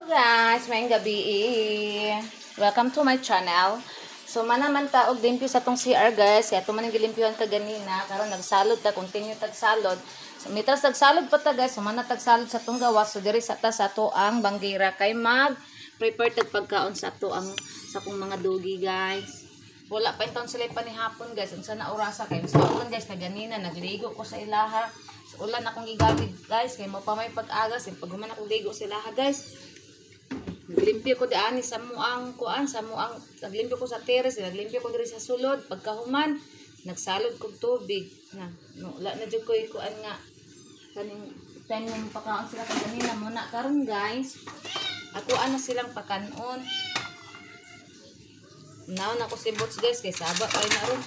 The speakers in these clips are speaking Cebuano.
Guys, maayong gabi. Welcome to my channel. So manaman ta og limpyo sa tong CR, guys. Kaya man ang gilimpyuhan ka ganina karon nagsalod ta, continue tag salod. So mitras tagsalod pa ta, guys, so man tagsalod sa tong gawas. So diri sa ta sa ato ang banggira kay mag prepare tag pagkaon sa ato ang sa akong mga dogi, guys. Wala pa intawn sila panihapon, guys. Unsa na orasa kay sa ulan, guys, kay ganina nagligo ko sa ilaha. Sa ulan akong gigamit, guys, kay mo pa may pag-agas pag human akong ligo sa ilaha, guys. Naglimpyo ko diani sa muang kuan, sa muang naglimpyo ko sa terrace, naglimpyo ko diri sa sulod. Pagkahuman nagsalod kog tubig na no, wala na jud koy kuan nga kaning time nga pakaon sila kaganina mo na karon, guys. Ako ana silang pakanon. Naon ako si Bots, guys, kay saba kay na ron.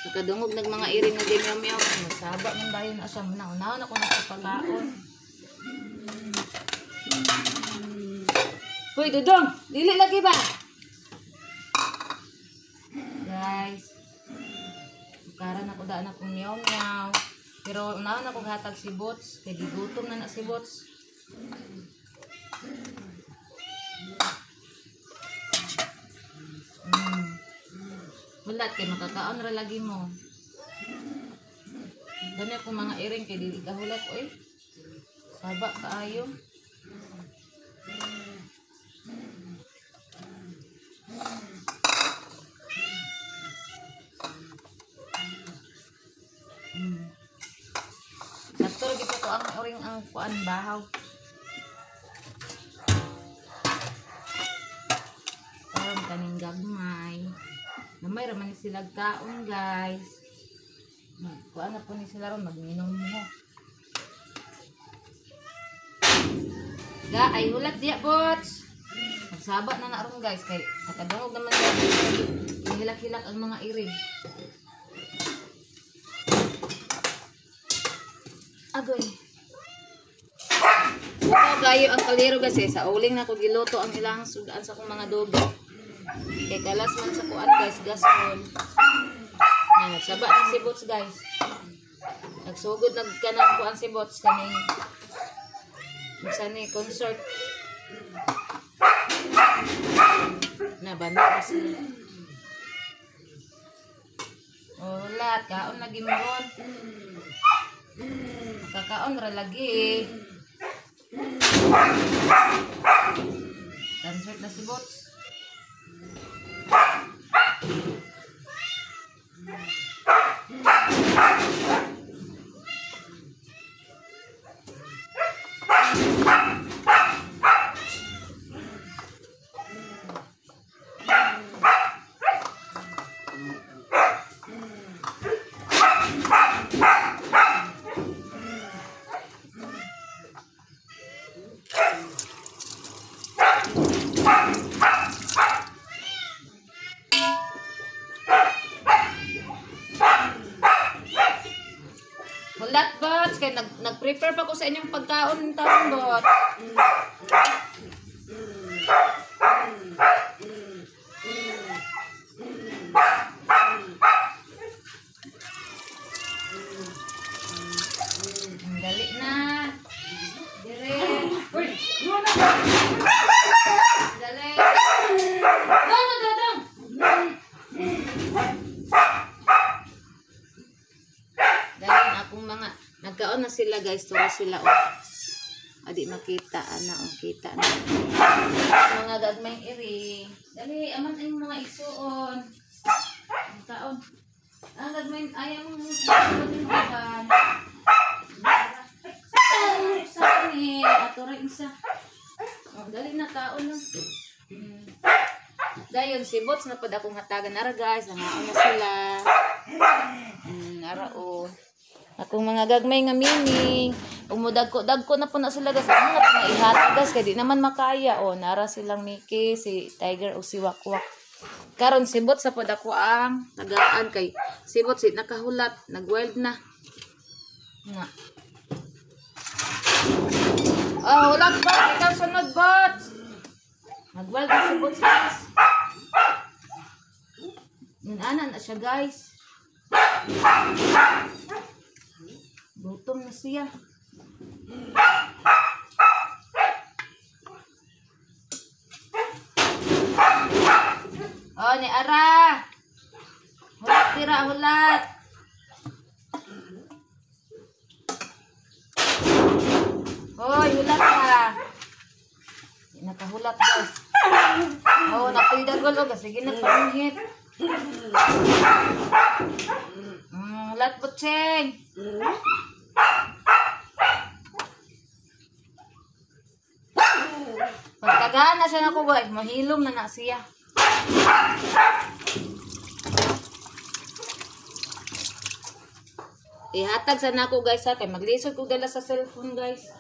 Nakadungog nag mga iring nga meow meow, saba man dayon na siya. Naon ako na sa pakaon. Hoy, Dudong! Dili lagi ba? Guys, karan ako daan akong meow meow. Pero unahan ako hatag si Bots. Kaya gigutom na na si Bots. Wala, kay makakaon ra lagi mo. Gani akong mga iring kay dili kahulat, oy. Saba kaayo. Sakto ra gid ko ang uring ang kuan bahaw. Karon kaning gagmay. Gamay ra man ni sila kaon, guys. Kuan na po ni sila ron magminom mo. Ga ay hulat diya, Bots. Magsaba na na ron, guys, kay nakadungog naman hilak-hilak ang mga iring. Agoy. Ito gayo ang kaliro, guys, eh. Sa uling na ko giluto ang ilang sudan sa akong mga dogi. Kay kalas man sa kuan, guys, gasol. Na nagsaba na si Bots, guys. Nagsugod nagkanang kuan si Bots kaning unsa ni concert. Na banda na sila. Wala, kaon lagi mo ron. Kakaon ra lagi. Concert na si Bots. Hulat, Bots, kay nag-prepare pa ko sa inyong pagkaon ng taon, Bots. Ang dali na. Dire. Uy, dali. Dong, dong. Dahil akong mga nagkaon na sila, guys, tura sila, oh. Adi makita ana, oh, kita na. Mga gagmay iri. Dali, aman ang mga isuon. Ang kaon. Ang gagmay ayaw mo mo. Sa ni ato ra isa. Oh, dali na kaon na. Dayon si Bots na pud akong hatagan ara, guys. Nangaon na sila. Ara oh. Akong mga gagmay nga miming. Umudagko-dagko na po na sila, guys. Ano nga po ihatag, guys, kay di naman makaya. O, nara silang Mickey, si Tiger o si Wakwak. Karon si Bots sa pod ako ang tagaan kay si Bots si nakahulat, nagwild na. Nga. Oh, hulat, Bots, ikaw sunod, Bots. Nagwild na si Bots, guys. Yun ana na siya, guys. Gutom na siya. Oh, ni ara. Hulat tira, hulat. Hoy, hulat ka. Nakahulat, guys. Oh, napoy dagol og sige na pangit. Hulat butcheng. Pagtagaan na siya nako, guys, mahilom na na siya. Ihatag sa nako, guys, ha, kay maglisod kog dala sa cellphone, guys.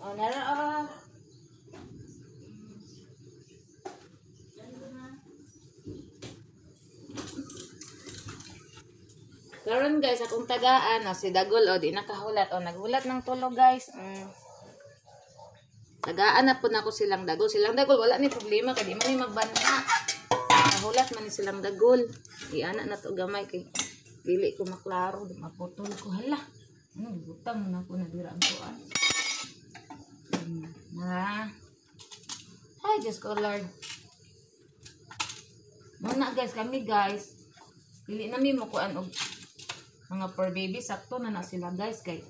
Oh, nara oh. Karon, guys, akong tagaan oh, si Dagol oh, di nakahulat oh, naghulat ng tulog, guys. Tagaan na po nako silang Dagol. Silang Dagol wala ni problema kay di man ni magbanha. Nahulat man ni silang Dagol. Iana na to gamay kay dili ko maklaro, di maputol ko, hala. Ano gibutang na ako na dira ang kuan. Na. Ay, Diyos ko Lord. Muna, guys, kami, guys. Dili na mi mo kuan og mga per baby, sakto na na sila, guys, kay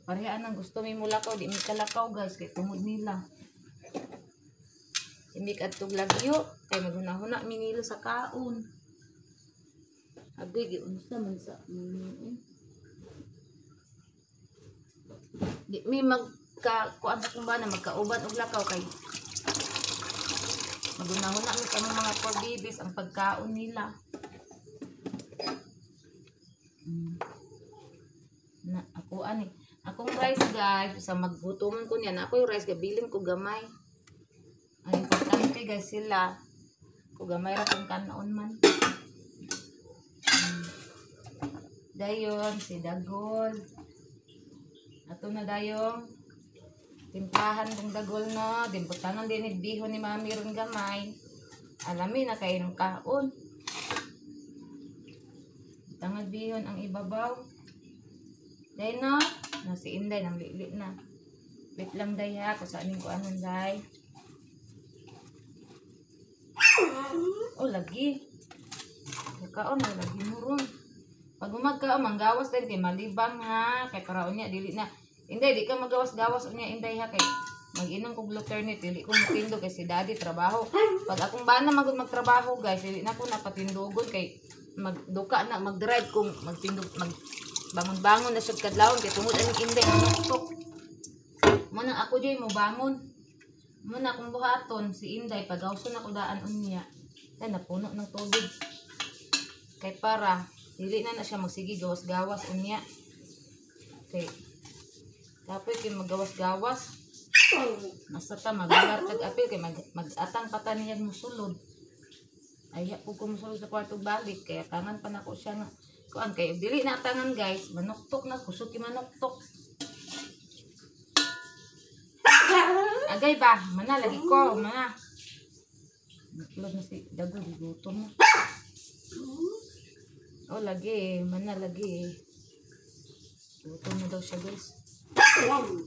parehaan ang gusto mi mulakaw, di mi kalakaw, guys, kay tungod nila. Hindi kadtog lagyo kay maghunahuna mi nila sa kaon. Agay giunsa man sa di mi magka kuan sa kumbana magkauban og lakaw kay maghunahuna mi kanang mga per babies ang pagkaon nila. Na ako ani akong rice, guys, sa maggutomon ko niya na ako yung rice gabilin ko gamay. Ang importante, guys, sila ko gamay ra kung kanaon man. Dayon si Dagol. Ato na dayong timplahan kong Dagol no, dimputangan din ni bihon ni mami ron gamay. Alami na kay ng kaon. Tangad bihon ang ibabaw. Day no, na si Inday nang lili na. Wait lang day ha, kung saan ko anon day. Oh, lagi. Kaon na lagi mo ron. Pag umagkaon, manggawas din kay malibang ha, kay para unya dili na. Inday, di ka magawas-gawas unya Inday ha kay mag-inom kog Luternit, dili ko mutindog kay si daddy trabaho. Pag akong bana magud magtrabaho, guys, dili na ko napatindugon kay magduka na magdrive kung magtindog mag bangon-bangon na siya kadlawon kay tungod aning Inday manuktok. Mo nang ako joy mo bangon. Mo na akong buhaton si Inday pagawson ako daan unya. Ay napuno ng tubig. Kay para dili na na siya magsige gawas-gawas unya. Kay kapoy kay magawas-gawas. Nasa ta magbilar tag apil kay mag-atang pa ta niya musulod. Ay po ko musulod sa kwarto balik kaya tangan pa nako siya nga kuan kay dili na tangan, guys, manuktok na kusog kay manuktok. Agay ba mana lagi ko mana. Nakulog na si Dagol, gutom na. Oh lagi mana lagi. Gutom na daw siya, guys. Lagi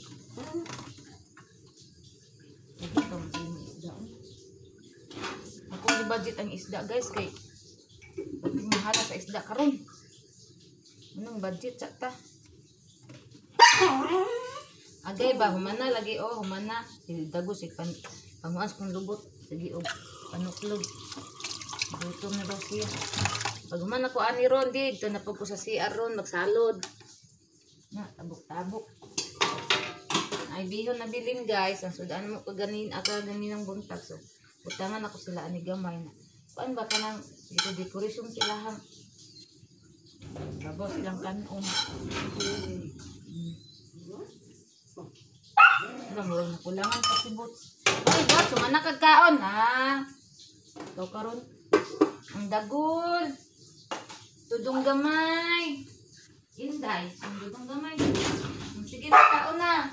pa isda. Ako ni budget ang isda, guys, kay mahala sa isda karon. Anong budget sa ta? Agay ba humana lagi oh humana. Dago si panguas kung lubot sige og panuklog. Gutom na daw siya. Pag humana ko ani ron di dito na pud ko sa CR ron magsalod. Na tabok-tabok. Ay bihon na bilin, guys. Ang sudan mo kaganin aka ganinang buntag so butangan ako sila ani gamay na. Kuan ba kanang dito decoration sila ha. Babaw silang kanon. Alam mo, nakulangan pa si Bots. Ay, Bots, sumana kagkaon, ha? Ikaw karon. Ang Dagol. Dudong gamay. Inday, ang dudong gamay. Sige na, kaon na.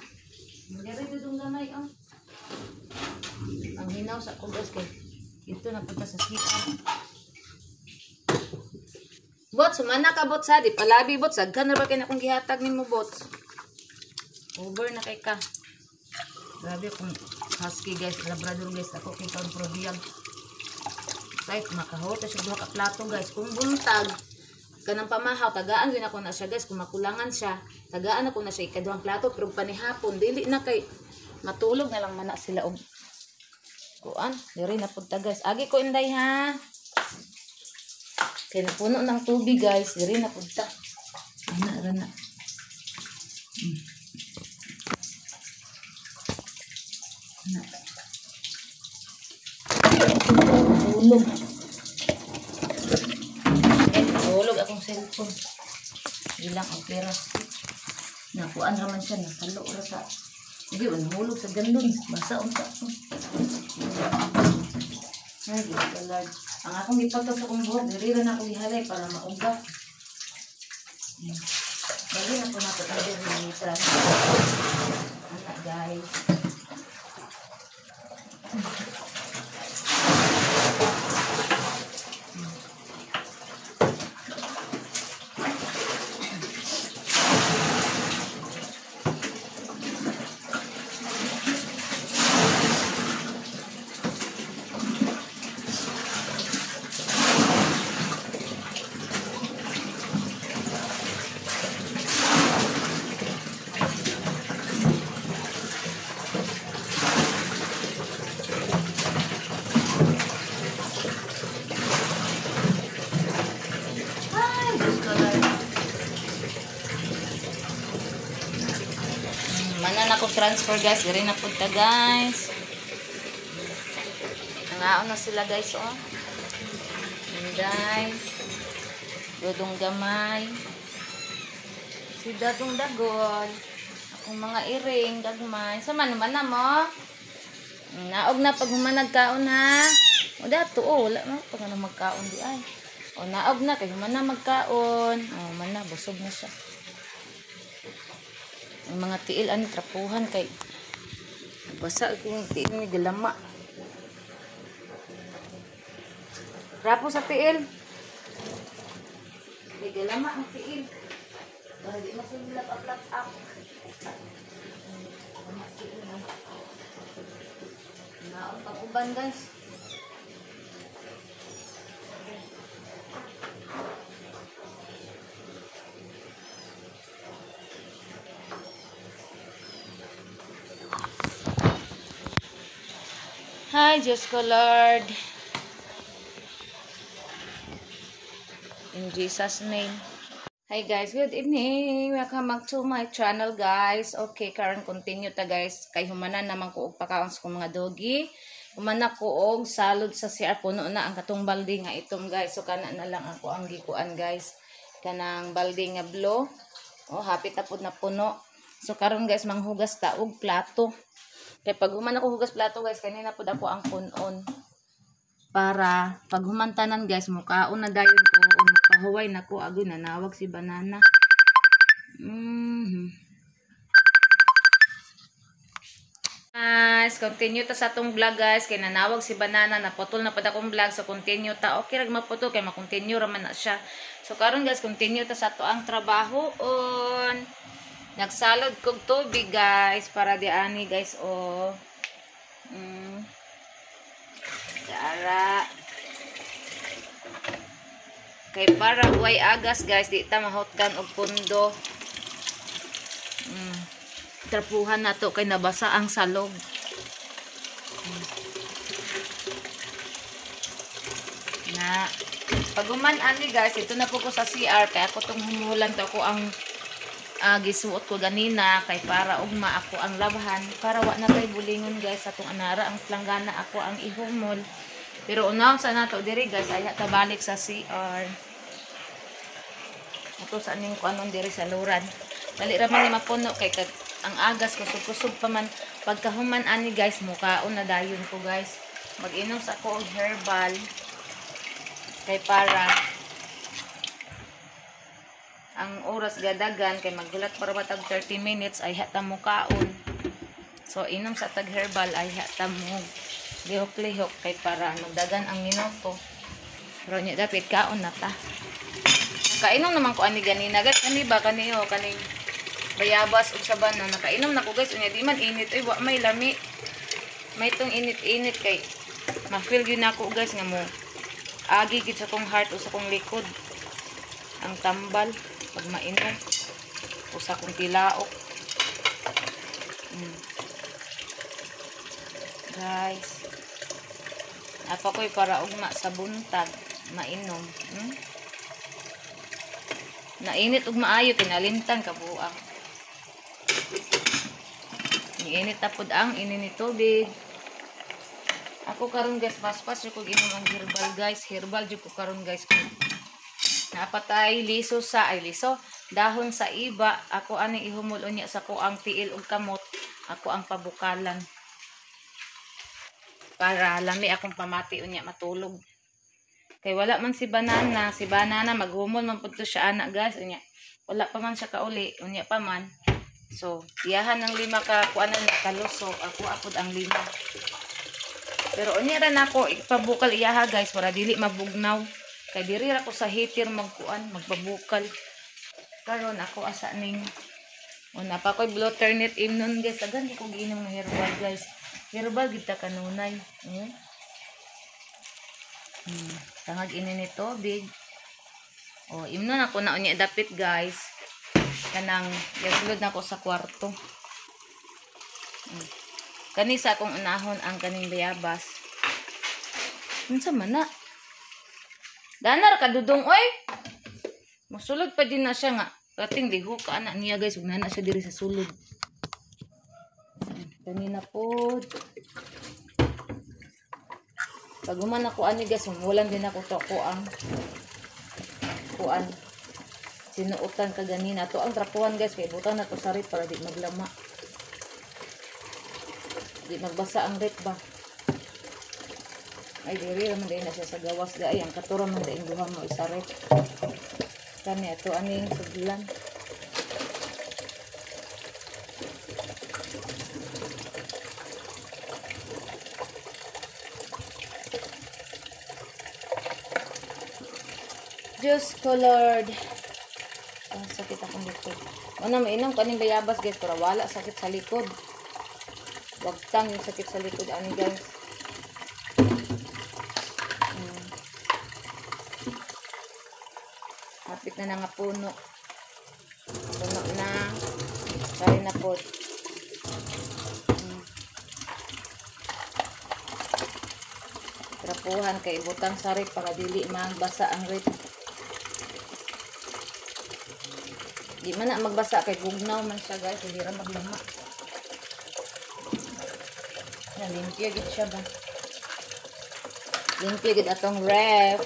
Magyari dudong gamay, oh. Ang hinaw sa kugas kay ito napunta sa CR. Bots, sumana ka, Bots, ha? Di palabi, Bots. Saghan na ba kayo na akong gihatag nimo, Bots? Over na kay ka. Grabe akong husky, guys. Labrador, guys. Ako kay kaon probiyag. Kahit makahot siya duha ka plato guys. Kung buntag kanang pamahaw, tagaan gyud ako na siya guys. Kung makulangan siya, tagaan ako na siya ikaduhang plato. Pero panihapon dili na kay matulog na lang man na sila og kuan. Diri na pud ta guys. Agi ko inday ha. Kay napuno ng tubig guys. Diri na pud ta. Ana ra na. Ana. Tulog. Eh, tulog akong cellphone. Ilang ang pera. Nakuan raman siya, nasalo ra sa. Hindi, nahulog sa gandun. Basa unta. Ay, Lord. Ang akong gipatos sa akong buhok, diri ra na ako gihalay para mauga. Dali na po nato tayo diri. Ana guys. Manan ako transfer guys, diri na pud ta guys. Nangaon na sila guys oh. Inday. Dodong gamay. Si Dadong Dagol. Akong mga iring gagmay. Sama naman na mo. Naog na pag human nagkaon ha. O dato oh, wala na pag ano magkaon di ay. O naog na kay human na magkaon. O man na busog na siya. Ang mga tiil ani trapuhan kay basa ko yung tiil ni galama. Trapo sa tiil. Di galama ang tiil. Para di masulap up. Galama tiil. Naon pag-uban guys. Hi, Diyos ko Lord. In Jesus' name. Hi guys, good evening. Welcome back to my channel guys. Okay, karon continue ta guys. Kay humanan naman ko og pakaon sa kong mga doggy. Humana ko og salod sa CR, puno na ang katong balde nga itom guys. So kana na lang ako ang gikuan guys. Kanang balde nga blue. Oh, happy ta pud na puno. So karon guys, manghugas ta og plato. Kay pag human ako hugas plato guys, kanina pud ako ang punon. Para pag humantanan guys, mukaon na dayon ko, mupahuway na ko, agoy nanawag si banana. Guys, continue ta sa atong vlog guys, kay nanawag si banana, naputol na pud akong vlog, so continue ta. Okay rag maputol kay ma-continue ra man na siya. So karon guys, continue ta sa ato ang trabaho on. Nagsalod kog tubig guys para di ani guys oh. Dara. Kay para way agas guys, di ta mahotgan og pundo. Trapuhan nato kay nabasa ang salog. Na paguman ani guys, ito na po ko sa CR kay ako tong humulan to ako ang gisuot ko ganina kay para ugma ako ang labhan para wa na kay bulingon guys atong anara ang planggana ako ang ihumol. Pero unahon sa nato diri guys, ay ta balik sa CR. Ato sa aning kuanon diri sa luran. Dali ra man ni mapuno kay kag ang agas kusog-kusog pa man. Pagkahuman ani guys, mukaon na dayon ko guys. Mag-inom sa ako og herbal kay para ang oras gadagan kay maggulat para batag 30 minutes ay hata mo kaon. So inom sa tag herbal ay hata mo lihok-lihok kay para magdagan ang minuto. Pero nya dapat kaon na ta. Nakainom naman ko ani ganina guys, kani ba kaniyo kaning bayabas ug sabana nakainom na ko guys. Unya di man init oy, wa may lami. May tong init-init kay ma-feel gyud nako guys nga mo Agi gid sa kong heart o sa kong likod. Ang tambal pag mainom o sa kong tilaok. Guys, apa ko'y para ugma sa buntag mainom. Nainit ug maayo kinalimtan kabuang. Niinit na pod ang ini ni tubig. Ako karon guys, paspas jud ko inom ang herbal guys. Herbal jud ko karon guys. Napatay liso sa ay liso dahon sa iba. Ako ani ihumol unya sa ko ang tiil ug kamot. Ako ang pabukalan. Para lami akong pamati unya matulog. Kay wala man si Banana, si Banana maghumol man pud to siya ana guys unya. Wala pa man siya kauli, unya pa man. So, iyahan ang 5 ka kuanan kalusog, ako apod ang 5. Pero unya ra nako ipabukal iyaha guys para dili mabugnaw. Kay diri ra ko sa heater magkuan, magpabukal. Karon ako asa ning una pa koy blotter net imnon guys. Tagan ko giinom ng herbal guys. Herbal gid ta kanunay. Tangag ini ni tubig. O imnon ako na unya dapit guys. Kanang yasulod na ako sa kwarto. Kani sa akong unahon ang kaning bayabas. Unsa man na? Danar kadudong oy. Mosulod pa din na siya nga. Kating liho ka ana niya guys, ug nana siya diri sa sulod. Kanina pod. Pag human ako ani guys, humulan din ako to ako ang kuan. Sinuotan ka ganina. To ang trapuhan guys, kay butan na to sa rep para di maglama. Di magbasa ang rep ba. Ay diri ra man din na siya sa gawas ay ang katura man din duha mo isa rep. Kani ato aning sudlan. Diyos ko Lord. Ang sakit akong likod. Una mainom kaning bayabas guys para wala sakit sa likod. Wagtang yung sakit sa likod ani guys. Hapit na nga puno. Puno na. Kaya na po. Trapuhan kay ibutang sa rep para dili magbasa ang rep. Di man na magbasa kay bugnaw man siya guys, hindi ra maglama. Nalimpyo gid siya ba. Limpyo gid atong ref.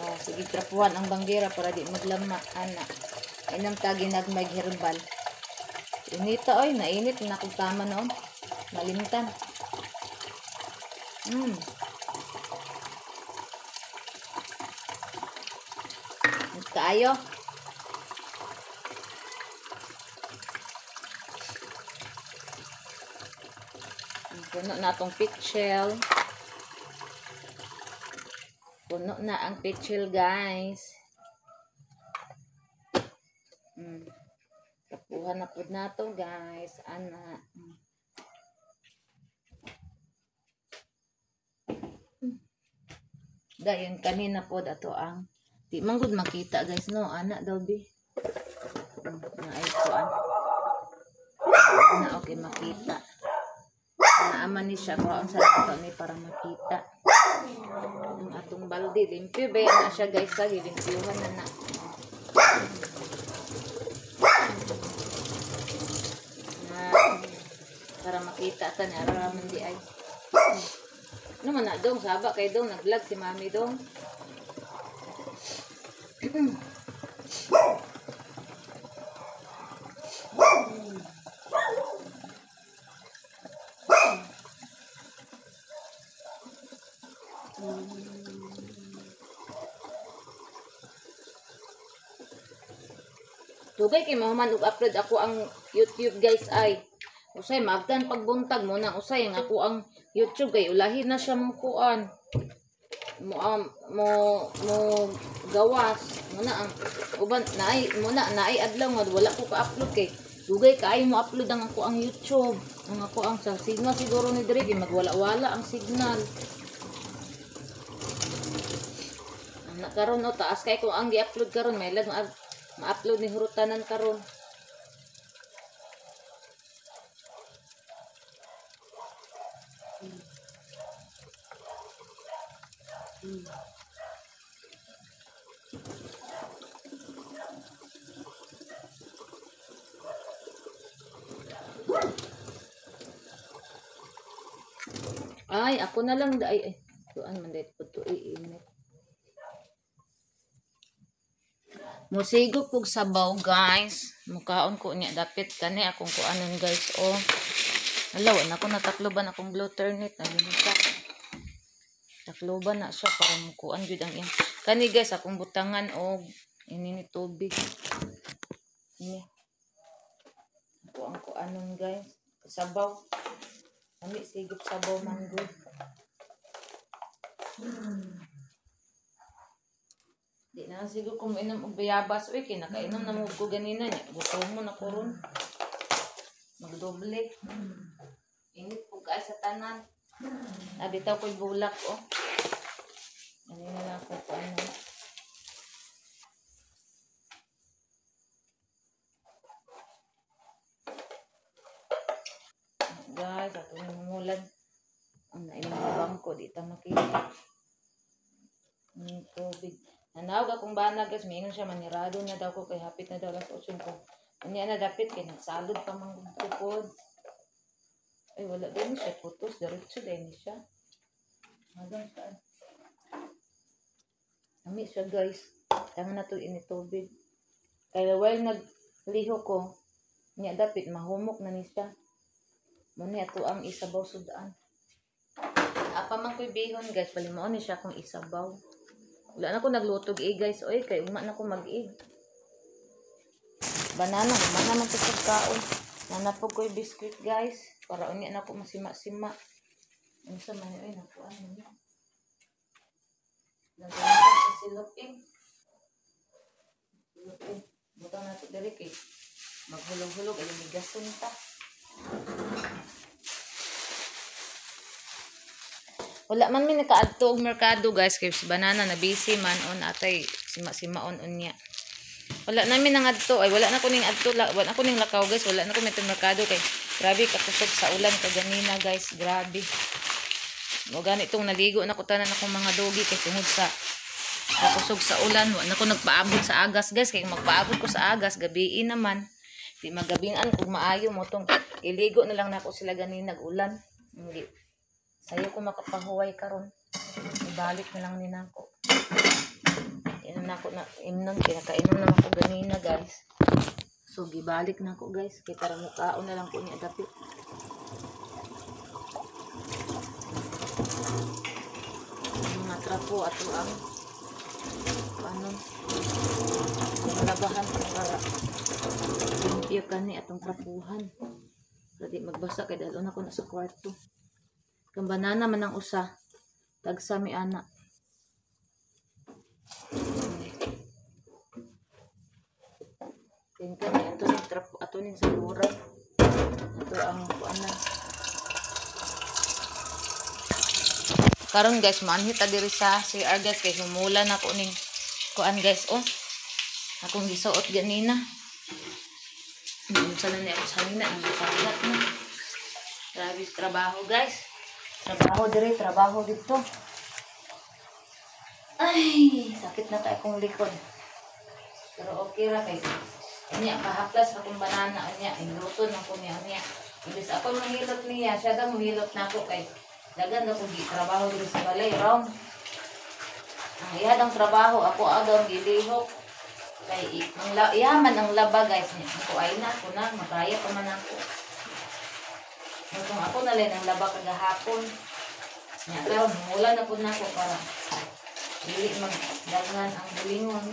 Oh, sige trapuhan ang banggera para di maglama ana. Inam ta ginagmay herbal. Inita oy, nainit na kog tama noon. Malimtan. Kaayo. Puno na atong pitchel. Puno na ang pitchel, guys. Kapuhan na pud nato, guys. Ana. Dayon kanina pod ato ang di man gud makita, guys, no. Ana daw bi. Naay kuan. Na okay makita. Naaman ni siya kuan sa ato ni para makita. Ang atong balde limpyo ba na siya, guys, sa limpyuhan na na. Na para makita ta ni ara man di ay. Ano man na dong saba kay dong nag-vlog si mami dong. Dugay kay mahuman og upload ako ang YouTube, guys, ay. Usay maabtan pagbuntag mo na usay ang ako ang YouTube kay ulahi na siya mo kuan. Mo mo mo gawas mo na ang uban naay mo na naay adlaw nga wala ko ka-upload kay dugay kaayo mo upload ang ako ang YouTube. Ang ako ang sa signal siguro ni diri magwala-wala ang signal. Na karon no, taas kay kung ang gi-upload karon may lag ma-upload ni hurutanan karon. Ay, ako na lang ay tuan man dito to iinit. Musigok kog sabaw guys. Mukaon ko niya dapit kani akong kuanon guys oh. Ala, wala ko natakloban akong blue turnip nalimutan. Takloban na siya para mukuan gyud ang iyang. Kani guys akong butangan og ini ni tubig. Ini. Ako ang kuanon guys, sabaw. Ami sigop sabaw man gud. Di na siguro kung mainom og bayabas oy kay nakainom na mo ko ganina nya. Gutom mo na ko ron. Magdoble. Init pug kay sa tanan. Nabitaw ko'y bulak oh. Ano na lang ako ano. Guys, ato nang humulan. Ang nailang bangko di ta makita. Ang tubig. Nanawag akong bana guys, mingon siya manirado na daw ko kay hapit na daw alas 8 ko. Unya na dapit kay nagsalod pa man gud. Ay wala din siya putos, diretso din siya. Hanggang saan? Ami siya guys. Tanga na to ini tubig. Kaya while nagliho ko, niya dapit mahumok na ni siya. Muna ato ang isabaw sudaan. Apa man ko'y bihon guys, palimaon ni siya akong isabaw. Wala na ko naglutog eh guys. Oy, kay uma na ko mag-egg. Banana, uma naman to pagkaon. Nanapog ko'y biscuit guys. Para unya na ko masima-sima. Unsa man oy nakuan niya. Nagdala sa silupin. Silupin. Butang nato diri kay maghulog-hulog ay migason ta. Wala man mi nakaadto og merkado guys kay si banana na busy man on atay sima-simaon unya. Wala namin nang adto ay wala na ko ning adto wala na ko ning lakaw guys, wala na ko mitong merkado kay grabe kakusog sa ulan kaganina guys, grabe. Mo gani tong naligo na ko tanan akong mga dogi kay tungod sa kakusog sa ulan, wala na ko nagpaabot sa agas guys kay magpaabot ko sa agas gabii naman. Di magabinan kung maayo mo tong iligo na lang nako sila ganina ulan. Hindi sayo ko makapahuway karon. Ibalik na lang ni nako. Inom nako na imnon kinakainom na ako ganina guys. So gibalik na ako guys kay para mukaon na lang ko niya dapit. Mga trapo ato ang ano labahan para limpyo kani atong trapuhan. Para di magbasa kay dalon ako na sa kwarto. Kang banana man ang usa. Tagsa mi ana. Tingkan ni ato ning trapo ato ning saluran. Ato ang kuanan. Karon guys, maanhi ta diri sa CR guys kay humulan ako ning kuan guys oh. Akong gisuot ganina. Unsa na ni ako sa nina ang gipagat na. Grabe trabaho guys. Trabaho diri, trabaho dito. Ay, sakit na kay akong likod. Pero okay ra kay niya kahaplas akong banana niya, inluto na ko niya niya. Imbis ako mahilot niya, siya daw mahilot na ako kay dagan na ko trabaho diri sa balay round. Ang iya ang trabaho, ako daw ang gilihok. Kay ang yaman ang laba guys niya. Ako ay na ako na makaya pa man ako. Kung ako na lang ang laba kagahapon. Nya karon mula na pud nako para dili magdagan ang bulingon.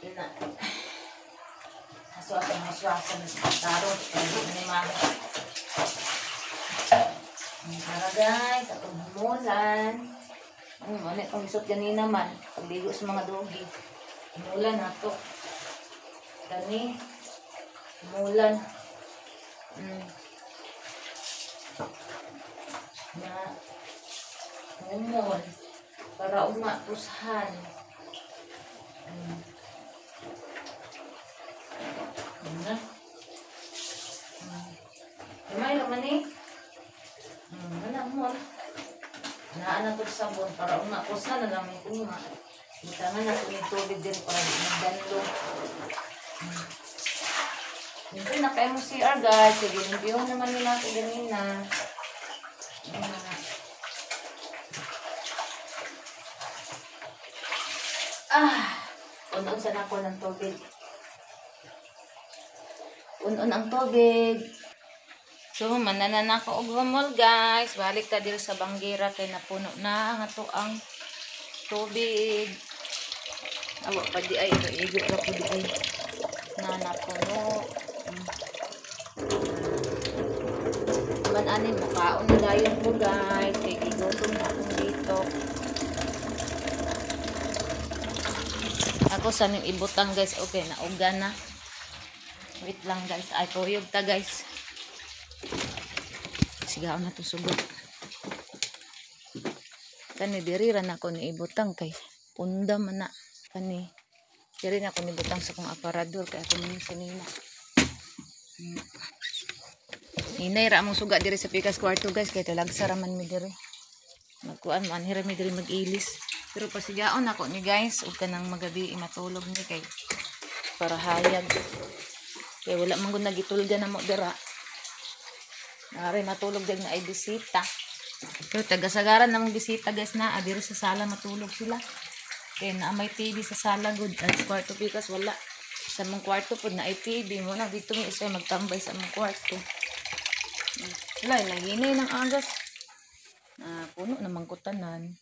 Ina. Aso atong maswasa na tarot para di ni ma. Tara guys, atong humulan. Ano itong isot ganina man pagligo sa mga dogi. Humulan nato. Kani humulan. Na Humol. Para uma tushan. Na. Gamay naman eh. Wala mo. Naa na to sabon para uma tushan na lang yung uma. Butangan na ito yung tubig din para magdanlo. Siyempre, nakain mo CR guys. Sige, limpiyon naman nila ako ganina. Ah! Un-un sa nako ng tubig. Un-un ang tubig. So, mananan ako og humol guys. Balik ta diri sa banggira kay napuno na ang ato ang tubig. Awa pa di ay ito igo ra po di ay na napuno. Man ani makaon na dayon ko guys kay gigutom na akong dito. Ako sa ning ibutang guys, okay na uga na. Wait lang guys, ay tuyog ta guys. Sigaw na to sugot. Kani diri ra na ko ni ibutang kay punda man na. Kani diri na ko ni butang sa kong aparador kay ako man sa nina. Hinay ra among suga diri sa pikas kwarto guys kay talagsa ra man mi diri. Magkuan man hira mi diri mag-ilis. Pero pasigaon ako ni guys ug kanang magabi matulog ni kay para hayag. Kay wala man gud nagitulga na mo dira. Nari matulog dag na ay bisita. Pero tagasagaran namong bisita guys na diri sa sala matulog sila. Kay na may TV sa sala gud at kwarto pikas wala. Sa mong kwarto pud na ay TV mo na dito mi isa magtambay sa mong kwarto. Wala nahinay ng agas. Na puno na man ko tanan.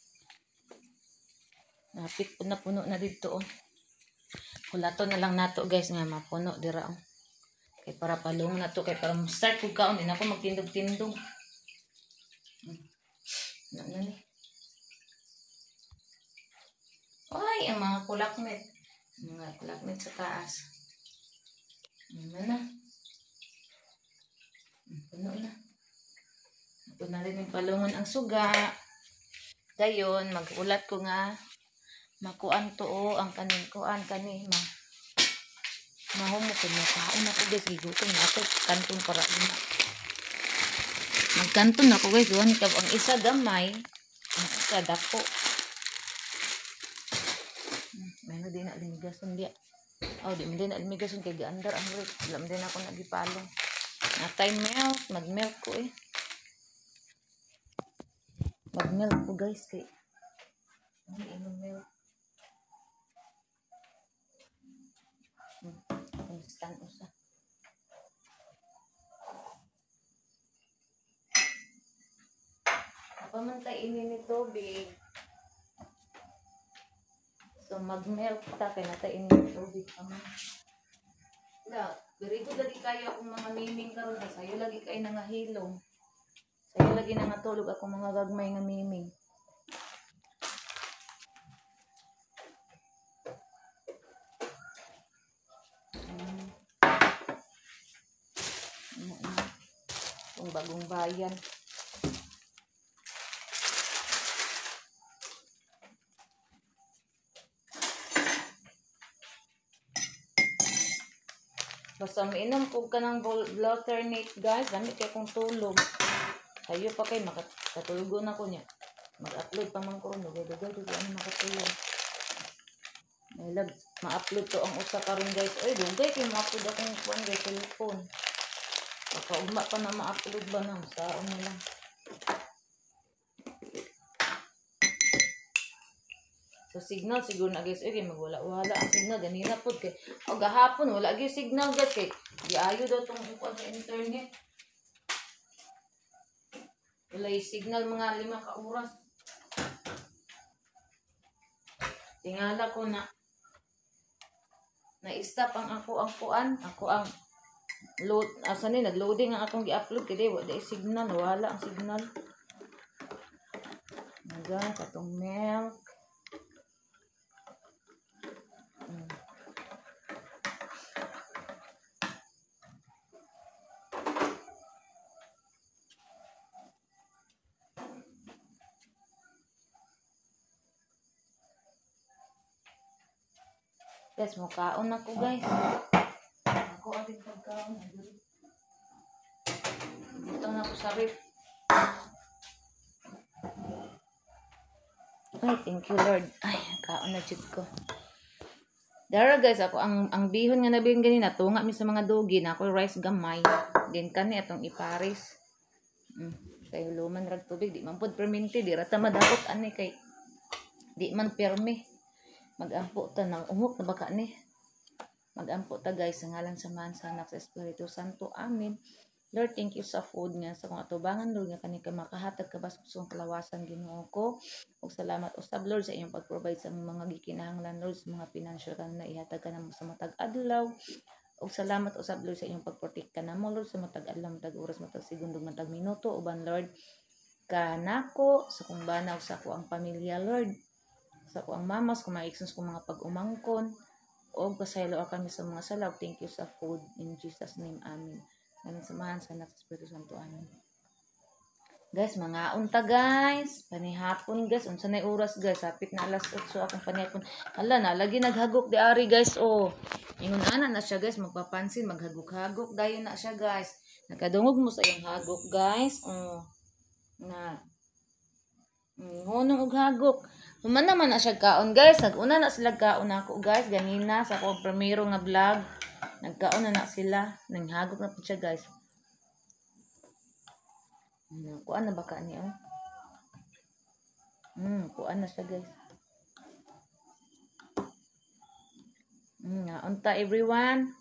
Napit na puno na dito oh. Kulato na lang nato guys nga mapuno dira oh. Kay para palung na to kay para start pud kaon din ako magtindog-tindog. Na na ni. Ay, ang mga kulakmet. Mga kulakmet sa taas. Ano na? Puno na. Ito na rin yung palungon ang suga. Dayon, mag-ulat ko nga. Makuan to o, ang kaning kuan kani ma. Mahumo ko na kaon ako guys, gigutom na ako kanton para una. Magkanton ako guys, duhan ka ang isa gamay, ang isa dako. May din na limigason dia. Oh, di man din na limigason kay gaandar ang rep. Alam din ako nagipalong. Natay milk, mag-milk ko eh. Mag-milk ko guys kay ang inom milk. Kumusta usa. Pamantay ini ni tubig. So mag-milk ta kay natay ini ni tubig pa man. La, very good lagi kayo akong mga miming karon ka sayo lagi kay nangahilom. Sayo lagi nangatulog akong mga gagmay nga miming. Kung bagong bayan. Basta mainom kog ka ng Bloternate guys, dami kay kong tulog. Sayo pa kay makatulog na ko niya. Mag-upload pa man ko ron, dugay-dugay dugay ano makatulog. May ma-upload to ang usa karon guys. Oy, dugay kay ma-upload akong kuan guys cellphone. Baka ugma pa na ma-upload ba na saon na lang. So signal siguro na guys, okay magwala-wala ang signal ganina pud kay o gahapon wala gyud signal guys kay giayo daw tong kuan sa internet. Wala signal mga 5 ka oras. Tingala ko na na-stop ang ako ang kuan, ako ang load asa ni nagloading ang akong gi-upload kay wa day signal, wala ang signal. Naga katong milk. Guys, mukaon ako guys. Ako ating pagkaon. Dito na ako sa ref. Ay, thank you Lord. Ay, kaon na jud ko. Dara guys, ako ang bihon nga nabilin ganina, tunga mi sa mga dugi na ako rice gamay. Din kani atong iparis. Kay luman rag tubig, di man pud perminti, di ra ta madakot ani kay di man permi. Magampo ta nang umok na baka ni. Magampo ta guys sa ngalan sa Amahan, sa Anak, sa Espiritu Santo. Amen. Lord, thank you sa food nga sa kong atubangan, Lord, nga kani ka makahatag kabasok sa kalawasan, Ginoo ko. Ug salamat usab Lord sa inyong pag-provide sa mga gikinahanglan, Lord, sa mga financial kan na ihatag ka namo sa matag adlaw. Ug salamat usab Lord sa inyong pag-protect ka namo, Lord, sa matag adlaw, matag oras, matag segundo, matag minuto. Uban Lord kanako sa kong bana ug sa ako ang pamilya, Lord, sa ako ang mamas, kung mga iksons kong mga pag-umangkon, og pasaylo kami sa mga salaw. Thank you sa food, in Jesus name, amen. Ngalan sa Amahan, sa Anak, sa Espiritu Santo. Amen. Guys, mga unta guys. Panihapon guys. Unsa na oras guys? Hapit na alas 8 akong panihapon. Hala na, lagi naghagok di ari guys. Oh. Ingon ana na siya guys, magpapansin, maghagok-hagok dayon na siya guys. Nakadungog mo sa iyang hagok guys. Oh. Na. Hunong og hagok. Human naman na siya kaon guys. Naguna na sila kaon ako guys. Ganina sa akong primero nga vlog. Nagkaon na sila. Nanghagok na po siya guys. Kuan na baka niya. Kuan na siya guys. Unta everyone.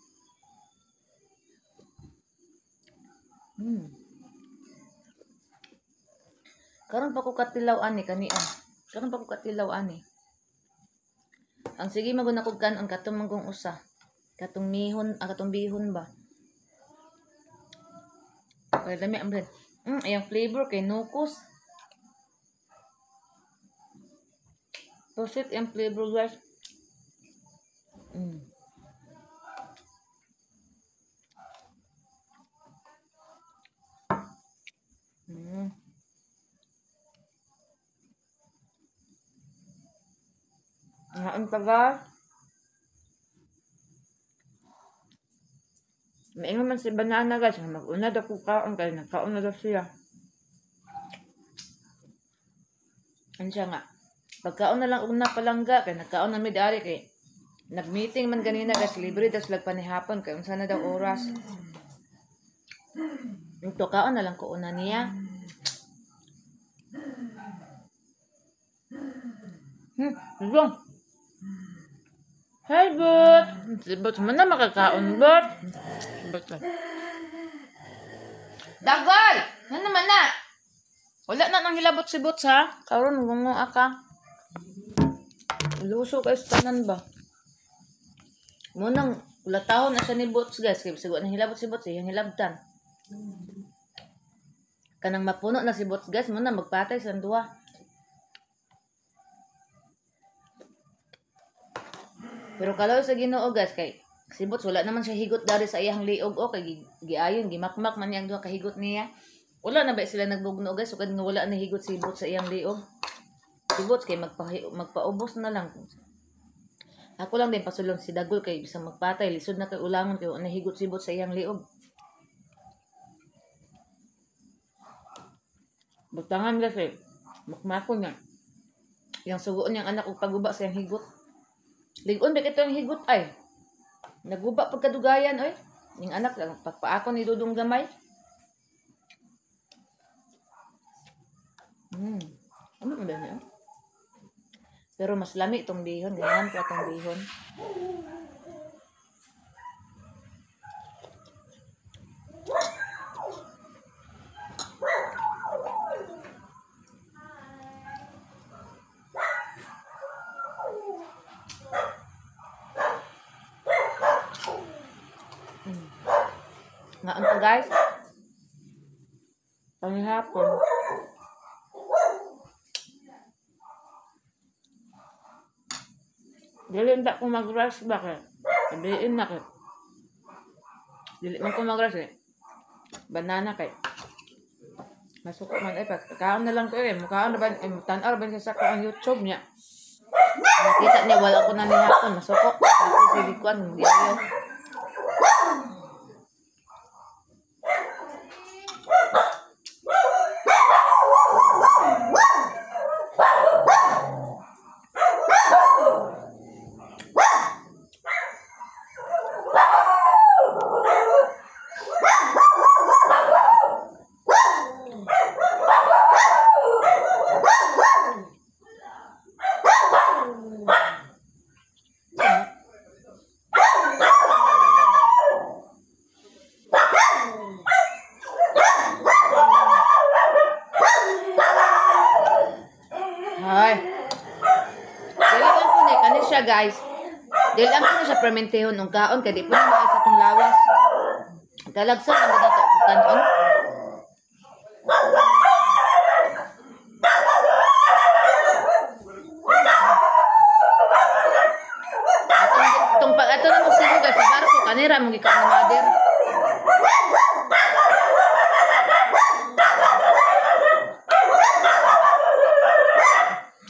Karon pa ko katilaw ani kani ah. Karon pa ko katilaw ani. Ang sige magun ako kanon katong manggong usa. Katong mihon, katong bihon ba? Kaya dami ang bread. Ayang flavor kay nukos. Prosit ang flavor guys. Ngaon pa guys. Maingon man si Banana guys, mag-una daw ko kaon kay nagkaon na daw siya. Ano siya nga? Pagkaon na lang una palangga kay nagkaon na mi dari kay nag-meeting man ganina guys, libre daw sila panihapon kay unsa na daw oras. Ito kaon na lang ko una niya. Bong. Hi, Bot! Si Bot, man na makakaon, Bot! Bot. Dagol! Ano naman na? Wala na nang hilabot si Bot, ha? Karon ngungo ka. Luso kayo sa tanan ba? Munang, ulatahon na siya ni Bot, guys. Kaya bisag wala nang hilabot si Bot, iyang hilabtan. Kanang mapuno na si Bot, guys. Muna, magpatay sa duha. Pero kalaw sa Ginoo guys kay si Bots wala naman siya higot dari sa iyang liog o kay giayon gimakmak man niyang duha ka higot niya. Wala na ba sila nagbugno guys sukad nga wala na higot si Bots sa iyang liog. Si Bots kay magpaubos na lang. Ako lang din pasulong si Dagol kay bisang magpatay lisod na kay ulangon kay wala na higot si Bots sa iyang liog. Butangan guys eh. Makmako niya. Yang sugoon niyang anak og paguba sa iyang higot. Ligon ba ito ang higot ay. Naguba pagkadugayan oy. Yung anak lang pagpaako ni Dudong gamay. Ano ba niya? Pero mas lami itong bihon, ganyan pa itong bihon. Ngaon pa guys. Panghapon. Dili ba ko mag-rush ba kay? Sabihin na kay. Dili man ko mag-rush eh. Banana kay. Masuko man ay pagkaon na lang ko eh. Mukaon na ba eh, tan-aw ba sa ko ang YouTube niya. Nakita niya wala ko na nihapon, masuko. Tapos sige kuan, yayo. Hay. Dili lang po ni kani siya, guys. Dili lang po ni siya permentehon og kaon kay di po ni maayo sa atong lawas. Talagsa lang gud ato kanon. Atong tong pag ato na mo sigo, guys, sa barko kanira mo gikan ni mother.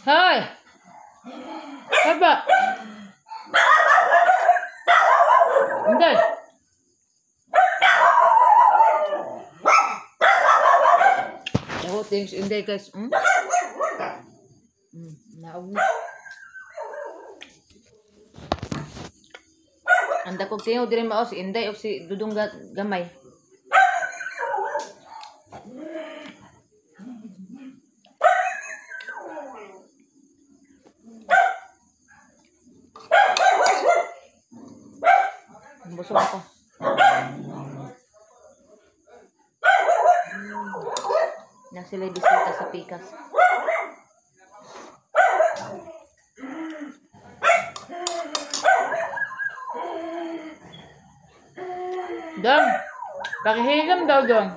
Hoy. Haba. Hindi. Oh, thanks, hindi, guys. Naog na. Ang dakog tingaw diri mao si Inday o si Dudong Gamay. Busog ako. Na sila bisita sa pikas. Dong, pakihigam daw, Dong.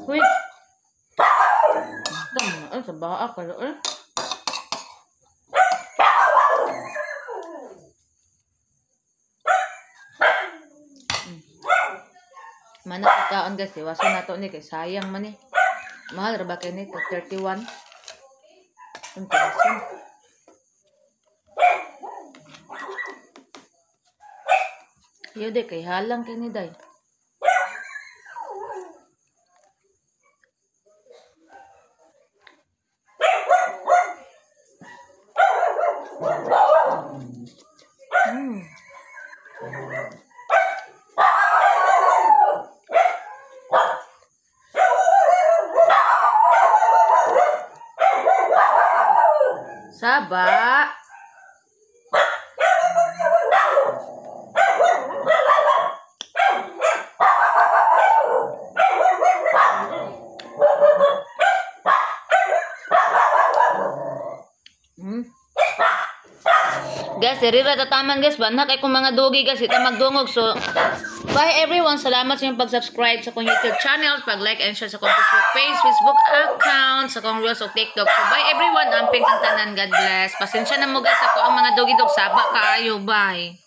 Uy. Tama, ay, sa baa kayo, eh. Mana pagkaon, guys, iwasan na to ni kay sayang man eh. Mahal ra ba kay ni 31? Ang taas. Yo de kay halang kay ni day. Saba. Guys, diri ra tataman, guys. Banha kay kung mga dugi, guys, ita magdungog. So, bye everyone. Salamat sa inyong pag-subscribe sa akong YouTube channel, pag-like and share sa akong Facebook page, Facebook account, sa akong Reels o TikTok. So, bye everyone. Amping kang tanan. God bless. Pasensya na mo, guys, ako ang mga dugi dog. Saba kaayo. Bye.